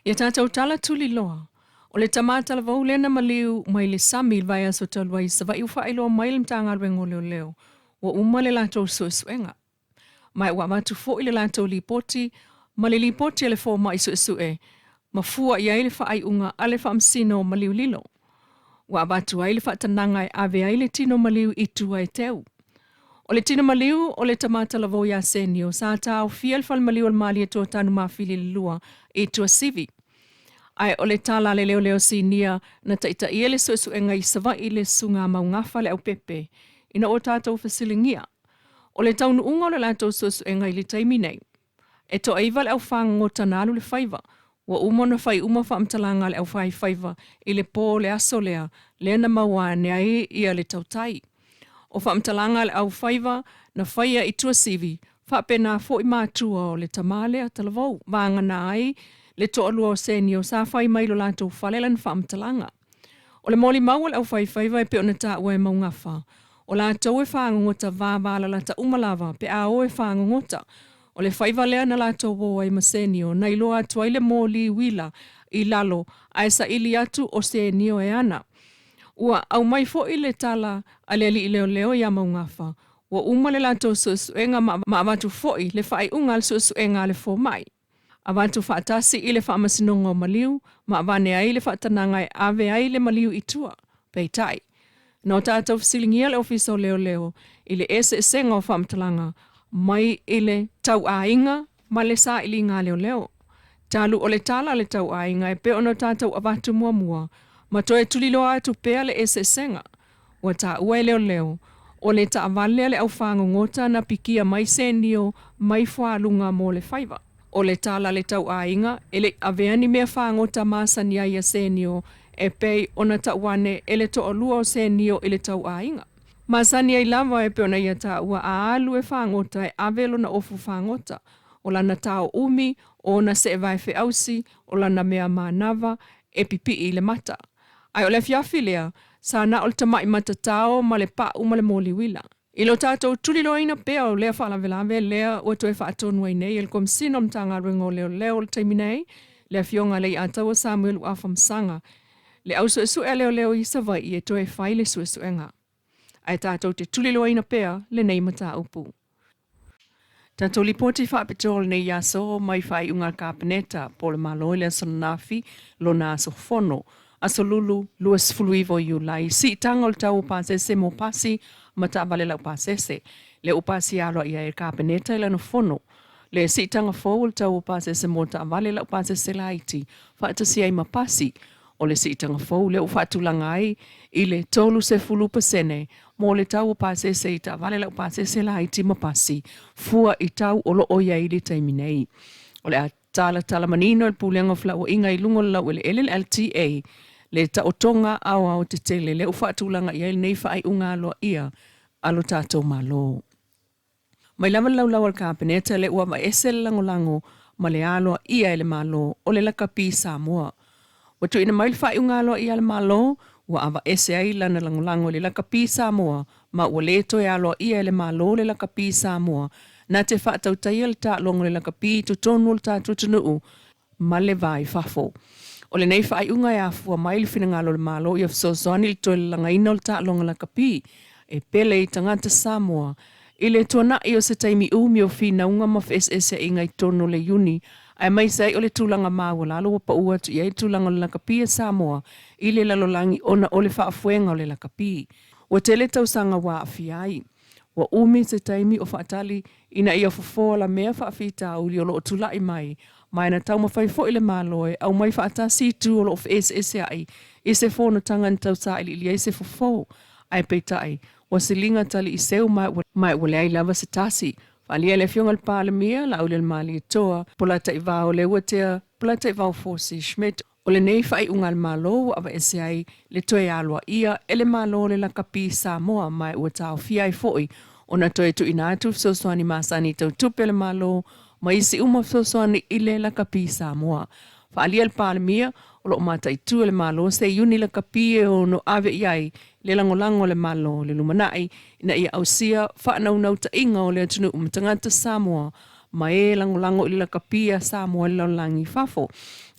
Ia tatou tala tuliloa, o le tama talavou lea na maliu mai le sami i le vaiaso talu ai i Savaii ua faailoa mai le Matagaluega o Leoleo ua uma le latou suesuega. Ma ua avatu foi le latou lipoti ma le lipoti a le fomai suesue ma fua i ai le faaiuga a le Faamasino o Maliu Lilo. Ua avatu ai le faatanaga e ave ai le tino maliu i tua e teu. O le tino maliu o le tama talavou ia Senio sa taofia i le falemaliu o le Malietoa Tanumafili i le 2 i Tuasivi. Ae o le tala a le leoleo sinia na taitaia le suesuega i Savaii le Susuga Maugafa Leaupepe ina ua tatou fesiligia o le taunuuga o le latou suesuega i le taimi nei. E toaiva le aufagogota na alu le faiva, ua uma ona fai uma faamatalaga a le aufaifaiva i le po o le aso lea, lea na maua ane ai ia le tautai. O faamatalaga a le aufaiva na faia i Tuasivi, faapena foi matua o le tama lea talavou, vagana ai le toalua o Senio sa fai mai i lo latou fale lana faamatalaga. O le molimau a le aufaifaiva e pei ona taua e Maugafa, o latou e fagogota vavalalata uma lava pe a o e fagogota. O le faiva lea na latou o ai ma Senio na iloa atu ai le moli uila i lalo ae saili atu o Senio e ana. Ua aumai foi le tala a le alii leoleo ia Maugafa, ua uma le latou suesuega ma avatu foi le faaiuga a le suesuega a le fomai. Avatu faatasi i le Faamasinoga o Maliu ma avane ai le faatanaga e ave ai le maliu i tua. Peitai, na o tatou fesiligia le Ofisa o Leoleo i le eseesega o faamatalaga mai i le tauaiga ma le sailiga a leoleo. Talu o le tala a le tauaiga e pei ona tatou avatu muamua ma toe tuliloa atu pea le eseesega. Ua taua e leoleo, o le taavale a le aufagogota na pikia mai Senio mai fualuga mo le faiva. O le tala a le tauaiga e le i avea ni mea fagota masani ai ia Senio e pei ona tauane e le toalua o Senio i le tauaiga. Masani ai lava e pei ona ia taua a alu e fagota e ave lona ofu fagota, o lana tao umi, o ona seevae feausi, o lana mea manava e pipii i le mata. Ae o le afiafi lea, sa na o le tamai matatao ma le pau ma le moli uila. I lo tatou tuliloaina pea o lea faalavelave lea ua toe faatonu ai nei e le Komesina o le Matagaluega o Leoleo i le taimi nei, le Afioga a Leiataua Samuelu Afamasaga, le au suesue a leoleo i Savaii e toe fai le suesuega. Ae tatou te tuliloaina pea lenei mataupu. Tatou lipoti faapitoa o lenei aso mai faaiuga a le Kapeneta po o le Malo i le aso ananafi, lona aso fono, aso Lulu 29 o Iulai, siitaga o le tau o pasese mo pasi ma taavale laupasese. Lea ua pasia aloaia ai e le Kapeneta i lana fono le siitaga fou o le tau o pasese mo taavale laupasese laiti faatasi ai ma pasi. O le siitaga fou lea ua faatulaga ai i le 30% mo le tau o pasese i taavale laupasese laiti ma pasi fua i tau o lo o i ai i le taimi nei. O le a talatala manino e le Pulega o Felauaiga i luga o le Laueleele, le LTA, le taotoga aoao tetele lea ua faatulaga i ai lenei faaiuga aloaia a lo tatou Malo. Mai lava le laulau a le Kapeneta lea ua aveese le lagolago ma le aloaia e le Malo o le lakapi Samoa. Ua tuuina mai le faaiuga aloaia a le Malo ua aveese ai lana lagolago i le lakapi Samoa ma ua le toe aloaia e le Malo le lakapi Samoa na te faatautaia le taaloga o le lakapi i totonu o le tatou atunuu ma le va i fafo. O lenei faaiuga e afua mai le finagalo o le Malo ia fesoasoani i le toe lalagaina o le taaloga lakapi e pele i tagata Samoa i le tuanai o se taimi umi o finauga ma feeseeseaiga i totonu o le Iuni aemaise ai o le tulaga maualalo ua pau atu i ai le tulaga o le lakapi a Samoa i le lalolagi ona o le faafoega o le lakapi. Ua tele tausaga ua aafia ai. Ua umi se taimi o faatali ina ia fofo alamea faafitauli o lo o tulai mai, ma e na taumafai foi le Malo e aumai faatasi itu o lo o feeseeseai i se fonotaga na tau sailiili ai se fofo, ae peitai, ua siliga tali i seu ma ma ua leai lava se tasi. Faaalia e le Afioga i le Palemia, Laaulialemalietoa, Polataivao Leuatea, Polataivao Fosi Schmidt, O lenei faaiuga a le Malo ua aveese ai le toe aloaia e le Malo o le lakapi Samoa ma ua taofia ai foi ona toe tuuina atu fesoasoani masani tau tupe a le Malo ma isi uma fesoasoani i le lakapi Samoa. Faaalia le Palemia, o lo o mataitu e le Malo se iuni lakapi e ono ave i ai le lagolago a le Malo i le lumanai ina ia ausia faanaunautaiga o le atunuu ma tagata Samoa ma e lagolago i le lakapi a Samoa i le lalolagi i fafo.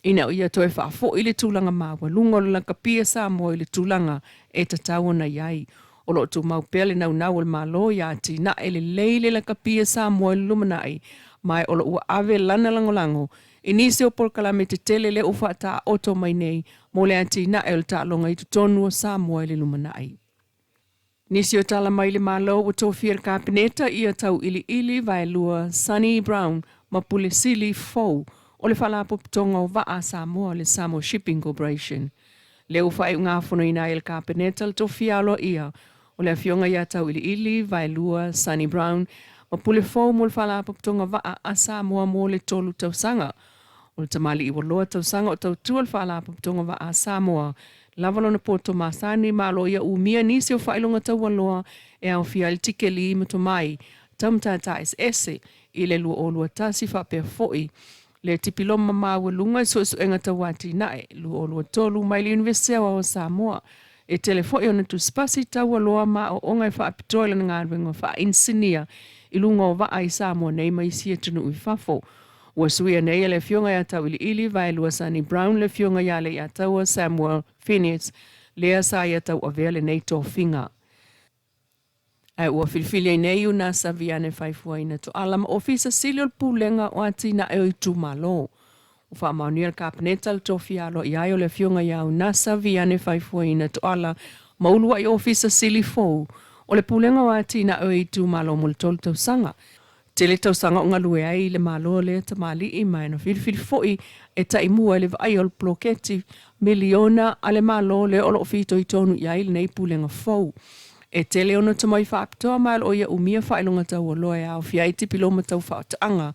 Ina ia toe faafo'i le tulaga maualuga o le lakapi a Samoa i le tulaga e tatau ona i ai. O lo o tumau pea le naunau o le Malo ia atinae lelei le lakapi a Samoa i le lumanai, ma o lo o ua ave lana lagolago i nisi o polokalame tetele lea ua faataoto mai nei mo le atinae o le taaloga i totonu o Samoa i le lumanai. Nisi o tala mai le Malo ua tofia e le Kapeneta ia Tauiliili Vaelua Sunny Brown ma Pule Sili fou o le Faalapotopotoga o Vaa a Samoa, le Samoa Shipping Corporation. Lea ua faaiugafonoina ai e le Kapeneta le tofia aloaia o le Afioga ia Tauiliili Vaelua Sunny Brown ma Pule fou mo le Faalapotopotoga Vaa a Samoa mo le 3 tausaga. O le tamalii ua loa tausaga o tautua le Faalapotopotoga Vaa a Samoa, lava lona poto masani ma o lo o ia umia nisi o faailoga taualoa e aofia ai le tikeli ma tomai tau matata eseese i le 2021 faapea foi le tipiloma maualuga i suesuega tau atinae 2023 mai le Iunivesite Aoao o Samoa. E tele foi ona tusipasi taualoa ma aoaoga e faapitoa i lana galuega faa-inisinia i luga o vaa i Samoa nei ma isi atunuu i fafo. Ua suia nei e le Afioga ia Tauiliili Vaelua Sunny Brown le Afioga ia Leiataua Samuel Phineas lea sa ia tauavea lenei tofiga. Ae ua filifili ai nei Unasa Viane Faefuaina Toala ma Ofisa Sili o le Pulega o Atinae o Itumalo. Ua faamaonia le Kapeneta le tofia aloaia ai o le Afioga ia Unasa Viane Faefuaina Toala ma uluai Ofisa Sili fou o le Pulega o Atinae o Itumalo mo le 3 tausaga. Tele tausaga o galue ai i le Malo lea tamalii ma e na filifili foi e taimua i le vaai o le poloketi miliona a le Malo lea o lo o fitoitonu i ai lenei pulega fou. E tele ona tomai faapitoa ma o lo o ia umia faailoga taualoa e aofia ai tipiloma tau faatoaga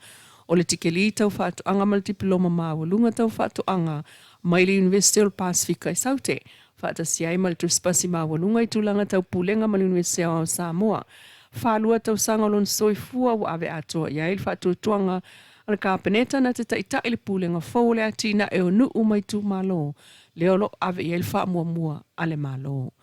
o le tikeli tau faatoaga ma le tipiloma maualuga tau faatoaga mai le Iunivesite o le Pasefika i Saute faatasi ai ma le tusipasi maualuga i tulaga tau pulega ma le Iunivesite Aoao o Samoa. 42 tausaga o lona soifua ua ave atoa i ai le faatuatuaga a le Kapeneta na te taitai le pulega fou o le atinae o nuu ma itumalo lea o lo o ave i ai le faamuamua a le Malo.